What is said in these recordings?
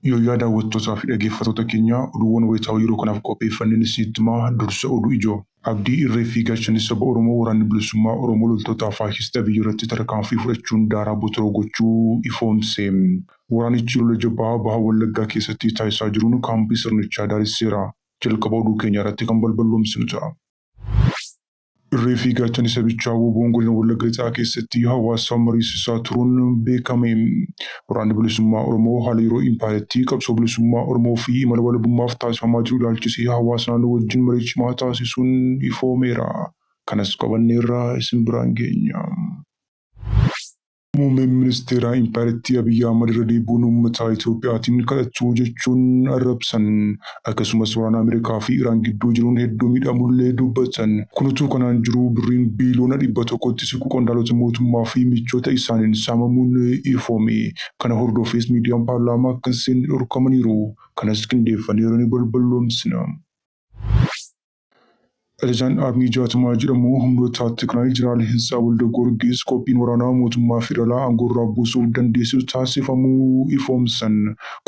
Yooyyaa daawwattootaa fi dhaggeeffattoota keenya, oduuwwan wayitaawaa yeroo kanaaf qopheeffanneen isinitti himaa. Dursa oduu ijoo. Abdii Irree fi gaachanni saba Oromoo Waraanni Bilisummaa Oromoo loltoota faashistii Abiyyi irratti tarkaanfii fudhachuun daaraa botoroo gochuu ifoomse. Waraanichi lola jabaa Baha Wallaggaa keessatti taasisaa jiruun kaampii sirnichaa daaresseera. Jalqaba oduu keenya irratti kan balballoomsinu ta'a. Irree fi gaachanni sabichaa WBOn godina Wallagga Lixaa keessatti hawaasa mariisisaa turuun beekame. Waraanni Bilisummaa Oromoo haala yeroo impaayerattii qabsoo bilisummaa Oromoo fi imala walabummaaf taasifamaa jiru ilaalchisee hawaasa naannoo wajjin marii cimaa taasisuun ifoomeera. Kanas qabanneerra isin biraan geenya. Muummeen ministeeraa impaayerattii Abiyyi Ahmad irra deebi'uun uummata Itoophiyaatiin kadhachuu jechuun arrabsan. Akkasumas waraana Ameerikaa fi Iraan gidduu jiruun hedduu miidhamullee dubbatan. Kun utuu kanaan jiruu birriin biiliyoona 100tti siqu qondaalota mootummaa fi michoota isaaniin saamamuun ifoome. Kana hordofees miidiyaan paarlaamaa akka hin seenne dhorkamaniiru. Kanas qindeeffanneerra ni balballoomsina. Ajajaan Armii 60 jedhamu humnoota Tigraay Jeneraal Hintsaa Waldagoorgis qophiin waraanaa mootummaa federaalaa aangoorraa buusuuf dandeessisu taasifamuu ifoomsan.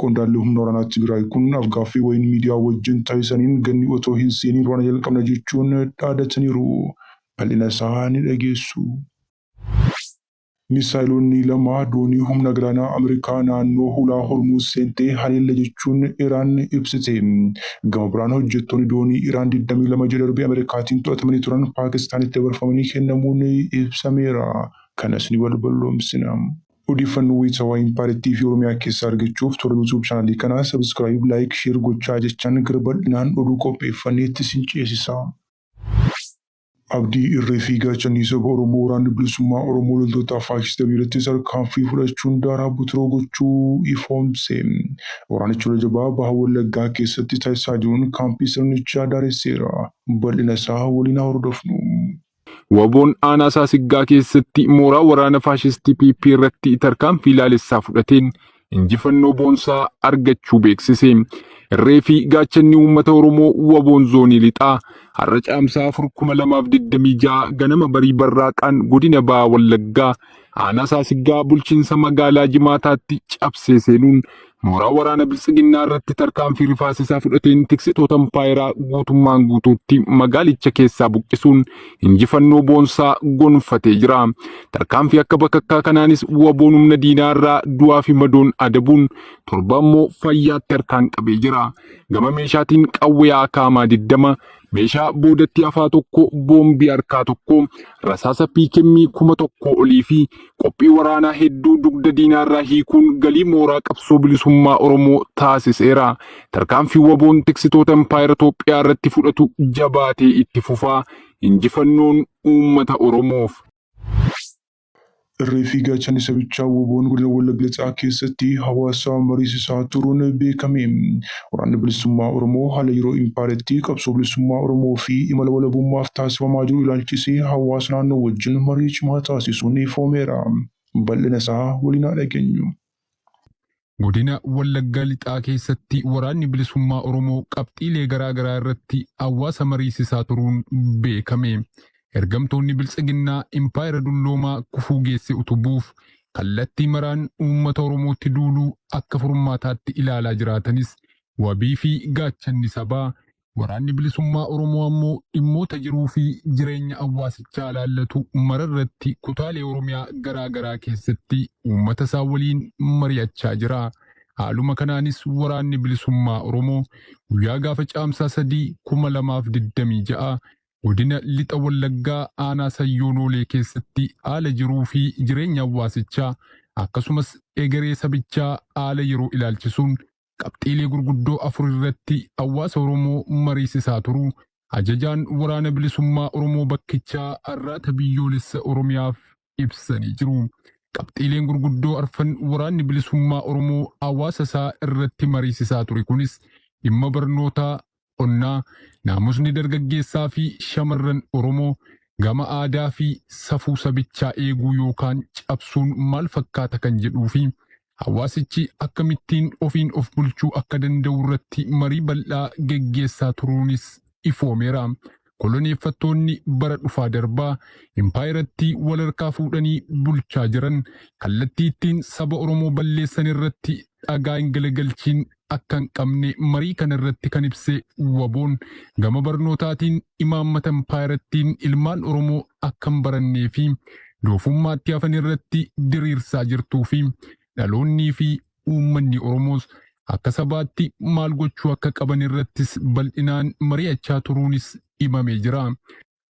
Qondaalli humna waraanaa Tigraay kun afgaaffii wayin miidiyaa wajjin taasisaniin ganni otoo hin seeniin waraana jalqabna jechuun dhaadataniiru. Bal'ina isaa ni dhageessu. Misaayilonni lama doonii humna galaanaa Ameerikaa naannoo hulaa Hormuuz seentee haleelle jechuun Iraan ibsite. Gama biraan hojjettoonni doonii Iraan 22 ji'a darbe Ameerikaatiin to'atamanii turan Paakistaanitti dabarfamanii kennamuun ibsameera. Kanas ni balballoomsina. Odeeffannoo wayitaawaa Impaayeriittii fi Oromiyaa keessaa argachuuf toora YouTube chaanalii kanaa subscribe, like, share gochaa jechaan gara bal'inaan oduu qopheeffanneetti isin ceesisa. Abdii Irree fi gaachanni saba Oromoo Waraanni Bilisummaa Oromoo loltoota faashistii Abiyyi irratti tarkaanfii fudhachuun daaraa botoroo gochuu ifoomse. Waraanichi lola jabaa Baha Wallaggaa keessatti taasisaa jiruun kaampii sirnichaa daaresseera. Bal'ina isaa waliin haa hordofnu. WBOn aanaa Saasiggaa keessatti mooraa waraana faashistii PP irratti tarkaanfii laalessaa fudhateen injifannoo boonsaa argachuu beeksise. Irree fi gaachanni uummata Oromoo WBOn zoonii lixaa har'a caamsaa 4,2026 ganama barii barraaqaan godina Baha Wallaggaa aanaa Saasiggaa bulchiinsa magaalaa Jimaataatti cabsee seenuun mooraa waraana biltsiginnaa irratti tarkaanfii rifaasisaa fudhateen tiksitoota impaayeraa guutummaan guutuutti magaalicha keessaa buqqisuun injifannoo boonsaa gonfatee jira. Tarkaanfii akka bakakkaa kanaanis WBOn humna diinaa irraa du'aa fi madoon adabuun torba immoo fayyaatti harkaan qabee jira. Gama meeshaatiin qawwee akaamaa 20, meeshaa boodatti hafaa tokko, boombii harkaa tokko, rasaasa PKM 1000 olii fi qophii waraanaa hedduu dugda diinaarraa hiikuun galii mooraa qabsoo bilisummaa Oromoo taasiseera. Tarkaanfii WBOn tiksitoota impaayera Itoophiyaa irratti fudhatu jabaatee itti fufaa. Injifannoon uummata Oromoof. Irree fi gaachanni sabichaa WBOn godina Wallagga Lixaa keessatti hawaasa mariisisaa turuun beekame. Waraanni Bilisummaa Oromoo haala yeroo impaayerattii qabsoo bilisummaa Oromoo fi imala walabummaaf taasifamaa jiru ilaalchisee hawaasa naannoo wajjin marii cimaa taasisuun ifoomeera. Bal'ina isaa waliin haa dhageenyu. Godina Wallagga Lixaa keessatti Waraanni Bilisummaa Oromoo qabxiilee garaa garaa irratti hawaasa mariisisaa turuun beekame. Ergamtoonni Biltsiginnaa impaayera dulloomaa kufuu geesse utubuuf kallattii maraan uummata Oromootti duuluu akka furmaataatti ilaalaa jiraatanis wabii fi gaachanni sabaa Waraanni Bilisummaa Oromoo ammoo dhimmoota jiruu fi jireenya hawaasichaa ilaallatu mararratti kutaalee Oromiyaa garaa garaa keessatti uummata isaa waliin mari'achaa jira. Haaluma kanaanis Waraanni Bilisummaa Oromoo guyyaa gaafa Caamsaa 3, 2026 godina Lixa Wallaggaa aanaa Sayyoo Noolee keessatti haala jiruu fi jireenya hawaasichaa akkasumas egeree sabichaa haala yeroo ilaalchisuun qabxiilee gurguddoo afur irratti hawaasa Oromoo mariisisaa turuu ajajaan Waraana Bilisummaa Oromoo bakkichaa Arraata Biyyoolessa Oromiyaaf ibsanii jiru. Qabxiileen gurguddoo arfan Waraanni Bilisummaa Oromoo hawaasa isaa irratti mariisisaa ture kunis dhimma barnootaa, qonnaa, naamusni dargaggeessaa fi shamarran Oromoo gama aadaa fi safuu sabichaa eeguu yookaan cabsuun maal fakkaata kan jedhuu fi hawaasichi akkamittiin ofiin of bulchuu akka danda'u irratti marii bal'aa geggeessaa turuunis ifoomeera. Koloneeffattoonni bara dhufaa darbaa impaayerattii wal harkaa fuudhanii bulchaa jiran kallattii ittiin saba Oromoo balleessan irratti dhagaa hin galagalchiin akka hin qabne marii kana irratti kan ibse WBOn gama barnootaatiin imaammata impaayerattiin ilmaan Oromoo akka hin barannee fi doofummaatti hafan irratti diriirsaa jirtuu fi dhaloonnii fi uummanni Oromoos akka sabaatti maal gochuu akka qaban irrattis bal'inaan mari'achaa turuunis himamee jira.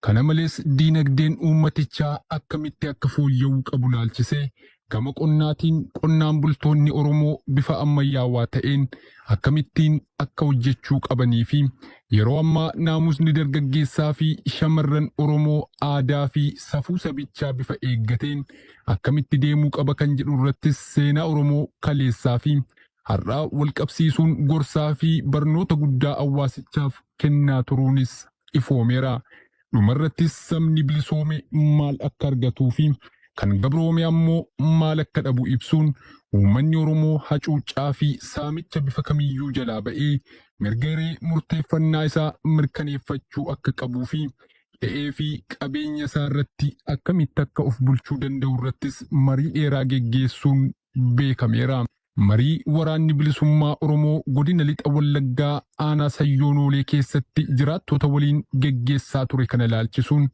Kana malees diinagdeen uummatichaa akkamitti akka fooyya'uu qabu laalchisee gama qonnaatiin qonnaan bultoonni Oromoo bifa ammayyaawaa ta'een akkamittiin akka hojjechuu qabanii fi yeroo ammaa naamusni dargaggeessaa fi shamarran Oromoo aadaa fi safuu sabichaa bifa eeggateen akkamitti deemuu qaba kan jedhu irrattis seenaa Oromoo kaleessaa fi har'aa wal qabsiisuun gorsaa fi barnoota guddaa hawaasichaaf kennaa turuunis ifoomeera. Dhumarrattis sabni bilisoome maal akka argatuu fi kan gabroome ammoo maal akka dhabu ibsuun uummanni Oromoo hacuuccaa fi saamicha bifa kamiyyuu jalaa ba'ee mirga hiree murteeffannaa isaa mirkaneeffachuu akka qabuu fi qe'ee fi qabeenya isaa irratti akkamitti akka of bulchuu danda'u irrattis marii dheeraa geggeessuun beekameera. Marii waraanni bilisummaa Oromoo godina lixa Wallaggaa aanaa Sayyoonoolee keessatti jiraattota waliin geggeessaa ture kana ilaalchisuun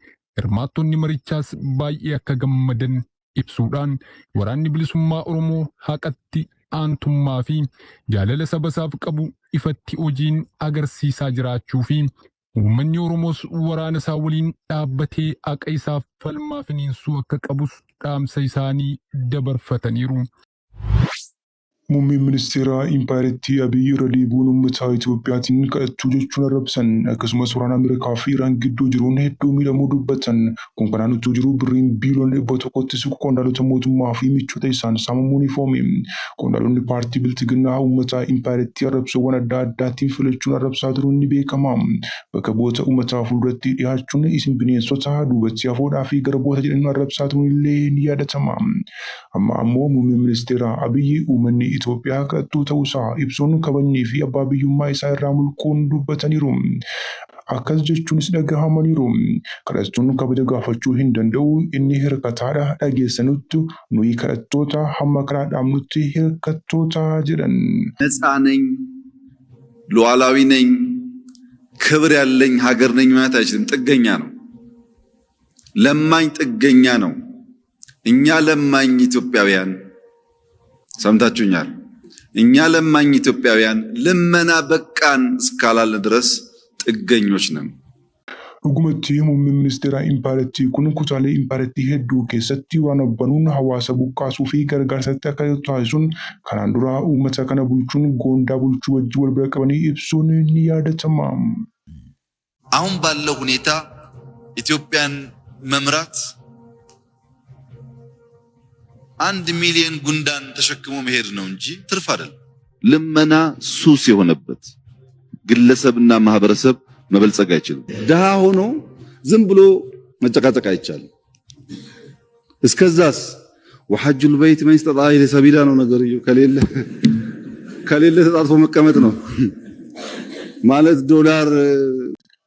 hirmaattonni marichaas baay'ee akka gammadan ibsuudhaan waraanni bilisummaa Oromoo haqatti aantummaa fi jaalala saba isaaf qabu ifatti hojiin agarsiisaa jiraachuu fi uummanni Oromoos waraana isaa waliin dhaabbatee haqa isaaf falmaa finiinsuu akka qabus dhaamsa isaanii dabarfataniiru. Muummeen ministeeraa Impaayeritti Abiy irra deebi'uun uummata Itoophiyaatiin kadhachuu jechuun arrabsan. Akkasumas waraana Ameerikaa fi Iraan gidduu jiruun hedduu miidhamuu dubbatan. Kun kanaan utuu jiruu birriin biiliyoona 100tti siqu qondaalota mootummaa fi michoota isaan saamamuun ifoome. Qondaalonni paartii Bilxiginnaa uummata Impaayeritti arrabsoowwan adda addaatiin filachuun arrabsaa turuun ni beekama. Bakka bu'oota uummataa fuulduratti dhiyaachuun isin bineensota duubatti hafoodhaa fi garboota jedhanii arrabsaa turuun illee ni yaadatama. Amma ammoo muummeen ministeeraa Abiy uummanni Itoophiyaa kadhattuu ta'uusaa ibsuun kabajnii fi abbaa biyyummaa isaa irraa mulquun dubbataniiru. Akkas jechuunis dhagahamaniiru. Kadhattuun kabaja gaafachuu hin danda'u inni hirkataadha dhageessanutti nuyi kadhattoota hamma karaa dhaabnutti hirkattoota jedhan. ነፃ ነኝ፣ ሉዓላዊ ነኝ፣ ክብር ያለኝ ሀገር ነኝ ማለት አይችልም። ጥገኛ ነው። ለማኝ ጥገኛ ነው። እኛ ለማኝ ኢትዮጵያውያን ሰምታችሁኛል። እኛ ለማኝ ኢትዮጵያውያን ልመና በቃን እስካላልን ድረስ ጥገኞች ነን። Dhugumatti muummeen ministeeraa Impaayerattii kun kutaalee Impaayerattii hedduu keessatti waraana banuun hawaasa buqqaasuu fi gargaarsatti akka taasisuun kanaan dura uummata kana bulchuun goondaa bulchuu wajjin wal bira qabanii ibsuun ni yaadatama. አሁን ባለው ሁኔታ ኢትዮጵያን መምራት 1 ሚሊዮን ጉንዳን ተሸክሞ መሄድ ነው እንጂ ትርፍ አይደለም። ልመና ሱስ የሆነበት ግለሰብና ማህበረሰብ መበልጸግ አይችልም። ድሃ ሆኖ ዝም ብሎ መጨቃጨቅ አይቻልም። እስከዛስ وحج البيت من استطاع إليه سبيلا ነው ነገርየው። ከሌለ ከሌለ ተጣጥፎ መቀመጥ ነው ማለት ዶላር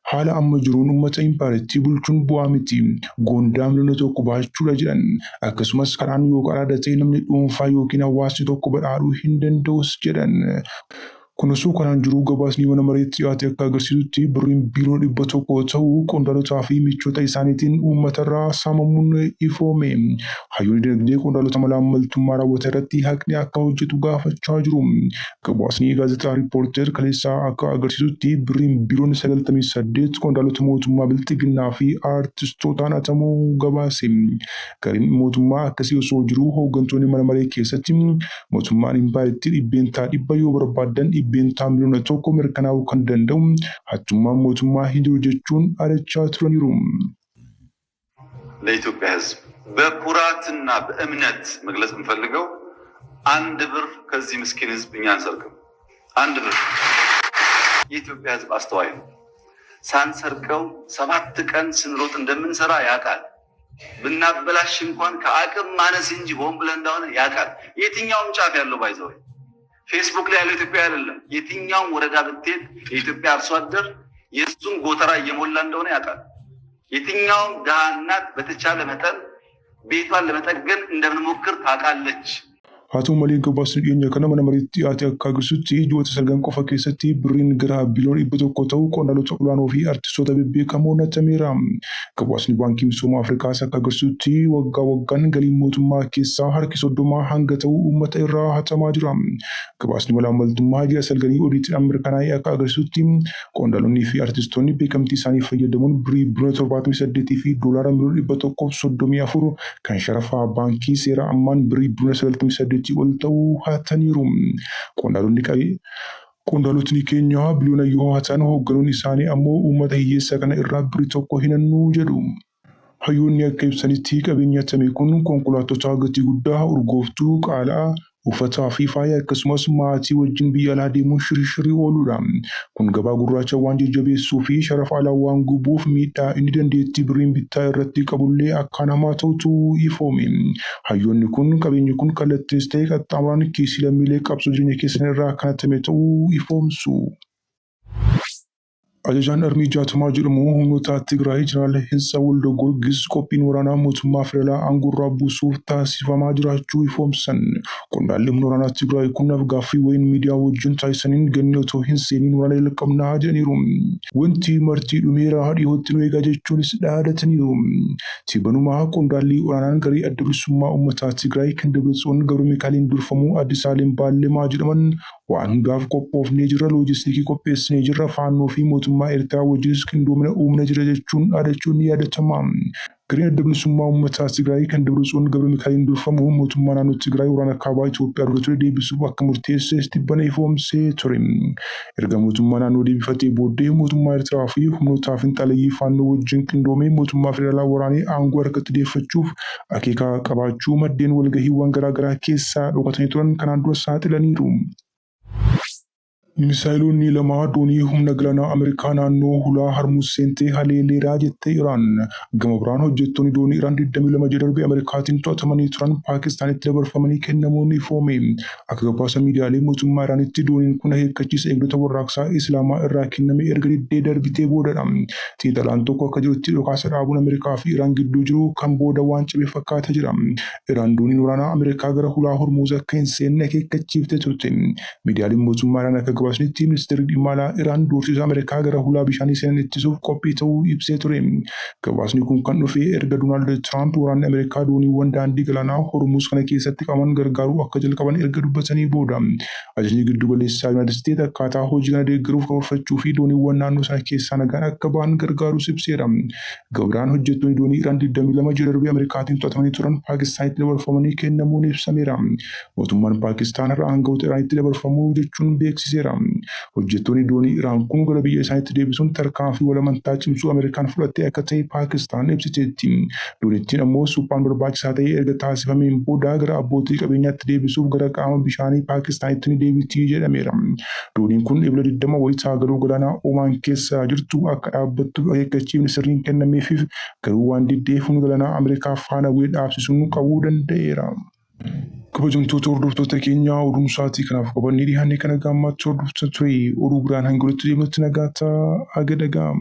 Haala amma jiruun uummata Impaayerattii bulchuun bu'aa miti. Goondaa miliyoona 1 baachuudha jedhan. Akkasumas karaan yoo qaraada ta'e namni dhuunfaa yookiin hawaasni tokko badhaadhuu hin danda'us jedhan. Kun osoo kanaan jiruu gabaasni mana mareetti dhiyaate akka agarsiisutti birriin biiliyoona 100 ta'u qondaalotaa fi michoota isaaniitiin uummatarraa saamamuun ifoome. Hayyoonni dinagdee qondaalota malaammaltummaa raawwatan irratti haqni akka hojjetu gaafachaa jiru. Gabaasni gaazexaa Riippoorter kaleessaa akka agarsiisutti birriin biiliyoona 98 qondaalota mootummaa Bilxiginnaa fi aartistootaan hatamuu gabaase. Gariin mootummaa akkasii osoo jiruu hooggantoonni mana maree keessatti mootummaan Impaayerattii 100% yoo barbaadan 1 miliyoona mirkanaa'uu kan danda'u hattummaan mootummaa hin jiru jechuun dhaadachaa turaniiru. ለኢትዮጵያ ሕዝብ በኩራትና በእምነት መግለጽ የምፈልገው አንድ ብር ከዚህ ምስኪን ሕዝብ እኛ አንሰርቅም። አንድ ብር። የኢትዮጵያ ሕዝብ አስተዋይ ነው። ሳንሰርቀው 7 ቀን ስንሮጥ እንደምንሰራ ያውቃል። ብናበላሽ እንኳን ከአቅም ማነስ እንጂ ሆን ብለን እንዳልሆነ ያውቃል። የትኛውም ጫፍ ያለው by the way ፌስቡክ ላይ ያለው ኢትዮጵያ አይደለም። የትኛውም ወረዳ ብትሄድ የኢትዮጵያ አርሶ አደር የእሱን ጎተራ እየሞላ እንደሆነ ያውቃል። የትኛውም ድሃ እናት በተቻለ መጠን ቤቷን ለመጠገን እንደምንሞክር ታውቃለች። Haa ta'u malee, gabaasni dhiyeenya kana mana mariitti dhiyaate akka agarsiisutti, ji'oota 9 qofa keessatti birriin gara biliyoona 100 ta'u qondaalota olaanoo fi artistoota bebbeekamoon hatameera. Gabaasni Baankii Misooma Afrikaas akka agarsiisutti, waggaa waggaan galiin mootummaa keessaa harki 30 hanga ta'u uummata irraa hatamaa jira. Gabaasni malaammaltummaa ji'a 9 odiitiidhaan mirkanaa'e akka agarsiisutti, qondaalonni fi artistoonni beekamtii isaanii fayyadamuun birrii biliyoona 78 fi doolaara miliyoona 134 kan sharafa baankii seera ammaan birrii biliyoona 98 ol ta'u hataniiru. Qondaalonni qabee Qondaalotni keenya biliyoona yoo hatan, hoogganoonni isaanii ammoo uummata hiyyeessa kana irraa birrii tokko hin hannu jedhu. Hayyoonni akka ibsanitti, qabeenyi hatame kun konkolaattota gatii guddaa, urgooftuu qaala'aa, uffataa fi faaya, akkasumas maatii wajjin biyya alaa deemuun shirishirii ooludha. Kun gabaa gurraacha waan jajjabeessuu fi sharafa alaa waan gubuuf, miidhaa inni dandeettii birriin bittaa irratti qabullee akkaan hamaa ta'utu ifoome. Hayyoonni kun qabeenyi kun kallattiinis ta'e qaxxaamuraan kiisii lammiilee qabsoo jireenya keessan irraa kan hatame ta'uu ifoomsu. Ajajaan Armii 60 jedhamu humnoota Tigraay Jeneraal Hintsa Walda Goorgis qophiin waraanaa mootummaa federaalaa aangoorraa buusuuf taasifamaa jiraachuu ifoomsan. Qondaalli humna waraanaa Tigraay kun afgaaffii Wayin Miidiyaa wajjin taasisaniin, ganni otoo hin seeniin waraana jalqabnaa jedhaniiru. Wanti marti dhumeera, dhiyootti nu eegaa jechuunis dhaadataniiru. Tibanumaa qondaalli olaanaan garee Adda Bilisummaa Uummataa Tigraay kan Dabratsiyoon Gabramikaa'eliin durfamu Addisaalem Baallemaa jedhaman, waan hundaaf qophoofnee jirra, loojistikii qopheessinee jirra, Faannoo fi mootummaa Eertiraa wajjinis qindoomina uumne jira jechuun dhaadachuun ni yaadatama. Gareen Adda Bilisummaa Uummataa Tigraay kan Dabratsiyoon Gabramikaa'eliin durfamu mootummaa naannoo Tigraay waraana kaabaa Itoophiyaa dura ture deebisuuf akka murteesses tibbana ifoomsee ture. Erga mootummaa naannoo deebifatee booddee mootummaa Eertiraa fi humnoota finxaaleyyii Faannoo wajjin qindoomee mootummaa federaalaa waraanee aangoo harkatti deeffachuuf akeeka qabaachuu maddeen walgahiiwwan garaagaraa keessaa dhokatanii turan kanaan dura saaxilaniiru. Misaayilonni lama doonii humna galaanaa Ameerikaa naannoo hulaa Harmuuz seentee haleeleeraa jette Iraan. Gama biraan, hojjettoonni doonii Iraan 22 ji'a darbe Ameerikaatiin to'atamanii turan Paakistaanitti dabarfamanii kennamuun ifoome. Akka gabaasa miidiyaalee mootummaa Iraanitti, dooniin kun akeekkachiisa Eegdota Warraaqsaa Islaamaa irraa kenname erga diddee darbitee boodadha. Xiinxalaan tokko akka jirutti, dhukaasa dhaabuun Ameerikaa fi Iraan gidduu jiru kan booda waan cabe fakkaata jira. Iraan dooniin waraanaa Ameerikaa gara hulaa Hormuuz akka hin seenne akeekkachiiftee turte. Miidiyaaleen mootummaa Iraan akka gabaasanitti, ministeerri dhimma alaa Iraan doorsisa Ameerikaa gara hulaa bishaanii seenan ittisuuf qophii ta'uu ibsee ture. Gabaasni kun kan dhufe erga Doonaald Tiraamp waraanni Ameerikaa dooniiwwan daandii galaanaa Hormuuz kana keessatti qabaman gargaaruu akka jalqaban erga dubbatanii booda. Ajajni giddu galeessaa Yuunaayitid Isteet akkaataa hojii kana deeggaruuf karoorfachuu fi dooniiwwan naannoo sana keessaa nagaan akka ba'an gargaaruus ibseera. Gabiraan, hojjettoonni doonii Iraan 22 ji'a darbee Ameerikaatiin to'atamanii turan Paakistaanitti dabarfamanii kennamuun ibsameera. Mootummaan Paakistaan har'a aangawoota Iraanitti dabarfamuu jechuun beeksiseera. Hojjettoonni doonii Iraan kun gara biyya isaaniitti deebisuun tarkaanfii wal amantaa cimsuu Ameerikaan fudhattee akka ta'e Paakistaan ibsiteetti. Doonittiin ammoo suphaan barbaachisaa ta'e erga taasifameen booda gara abbootii qabeenyaatti deebisuuf gara qaama bishaanii Paakistaanitti ni deebiti jedhameera. Dooniin kun Ebla 20 wayitaa galoo galaanaa Omaan keessa jirtu akka dhaabbattu akeekkachiifni sirriin kennameefiif garuu waan diddeef, humna galaanaa Ameerikaa faana bu'ee dhaabsisuun qabuu danda'eera. Kabajamtoota hordoftoota keenyaa, oduun sa'aatii kanaaf qabannee dhiyaanne kana gaammaatti hordoftan ture. Oduu biraan hanga walitti deemnutti nagaa ta'aa, aga dhagaam.